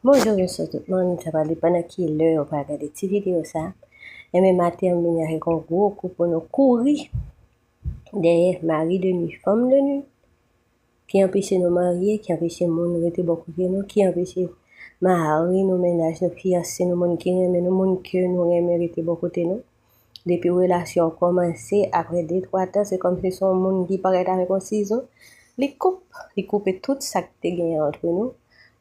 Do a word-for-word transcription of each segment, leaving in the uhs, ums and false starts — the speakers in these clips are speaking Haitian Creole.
Bonjou, bonswa tout moun. Sa pa depann nan ki lè ou pral gade ti videyo sa. Enben, maten an, m vini avèk yon gwo kou pou nou kouri dèyè mari de nwi, fanm de nwi, ki anpeche nou marye, ki anpeche moun rete bò kote nou, ki anpeche mari nou, mennaj nou, fiyanse nou, moun ki renmen nou, moun ke nou renmen rete bò kote nou. Depi relasyon an kòmanse, apre de twa tan, se kòmsi se yon moun ki parèt avèk yon sizo, li koup, li koupe tout sa k te genyen antre nou.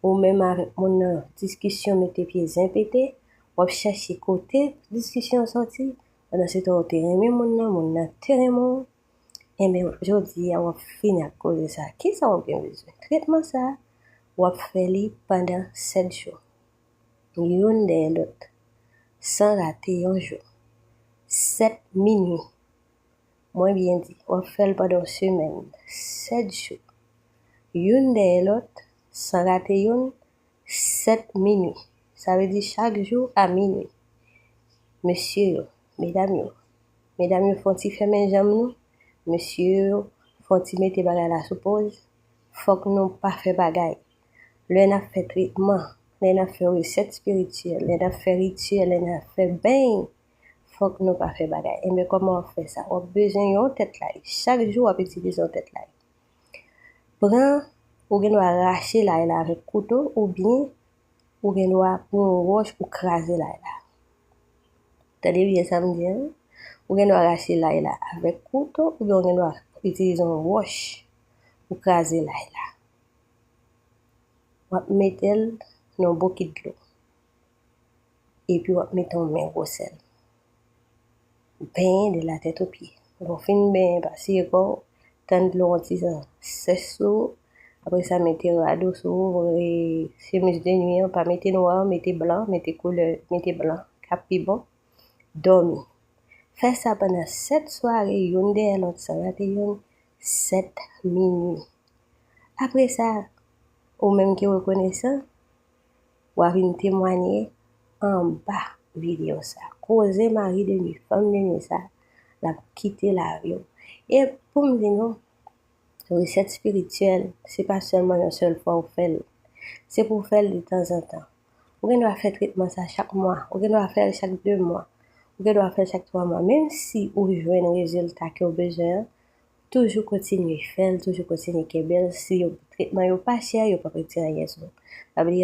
Ou menm avèk moun nan, diskisyon mete pye zen pete, w ap chèche kote diskisyon an sòti, pandan se tan ou te renmen moun nan, moun nan te renmen w. Enben, jodi a, w ap fini ak koze sa. Kisa w ap gen bezwen? Tretman sa, w ap fè li pandan sèt jou. Youn dèyè lòt, san rate yon jou. Sèt minwi. Mwen byen di, w ap fè l pandan yon semèn, sèt jou. Youn dèyè lòt, san rate youn, sèt minwi. Sa vle di chak jou a minwi. Mesye yo, medam yo, medam yo fè yon ti fèmen janm nou, mesye yo fè yon ti mete bagay la sou poz, fòk nou pa fè bagay. Lè n ap fè tretman, lè n ap fè resèt espirityèl, lè n ap fè rityèl, lè n ap fè beny, fòk nou pa fè bagay. Enben, kòman w ap fè sa? W ap bezwen yon tèt lay. Chak jou, w ap itilize yon tèt lay. Pran, ou gen dwa rache lay la avèk kouto, oubyen ou gen dwa pran yon wòch ou kraze lay la. Tande byen sa m di an. Ou gen dwa rache lay la avèk kouto, oubyen ou gen dwa itilize yon wòch ou kraze lay la. W ap mete l nan yon bokit dlo. Epi w ap mete yon men gwosè l. Benyen de la tèt o pye. Lè w fin benyen, pase kò w, tann dlo yon ti jan sèch sou ou. Apre sa, mete rad ou sou ou, e chemiz de nwi an, pa mete nwa, mete blan, mete koulè, mete blan, k ap pi bon. Dòmi. Fè sa pandan sèt sware, youn dèyè lòt, san rate youn, sèt minwi. Apre sa, ou menm ki rekonesan, w a vin temwanye anba videyo sa. Koze mari de nwi, fanm de nwi sa, l ap kite lavi w. E pou m di nou, resèt espirityèl, se pa sèlman yon sèl fwa ou fè l. Se pou w fè l detanzantan. Ou gen dwa fè tretman sa chak mwa. Ou gen dwa fè l chak de mwa. Ou gen dwa fè l chak twa mwa. Menm si ou jwenn rezilta ke w bezwen an, toujou kontinye fè l, toujou kontinye kenbe l. Si yo, tretman yo pa chè, yo p ap retire anyen sou ou. Pa bliye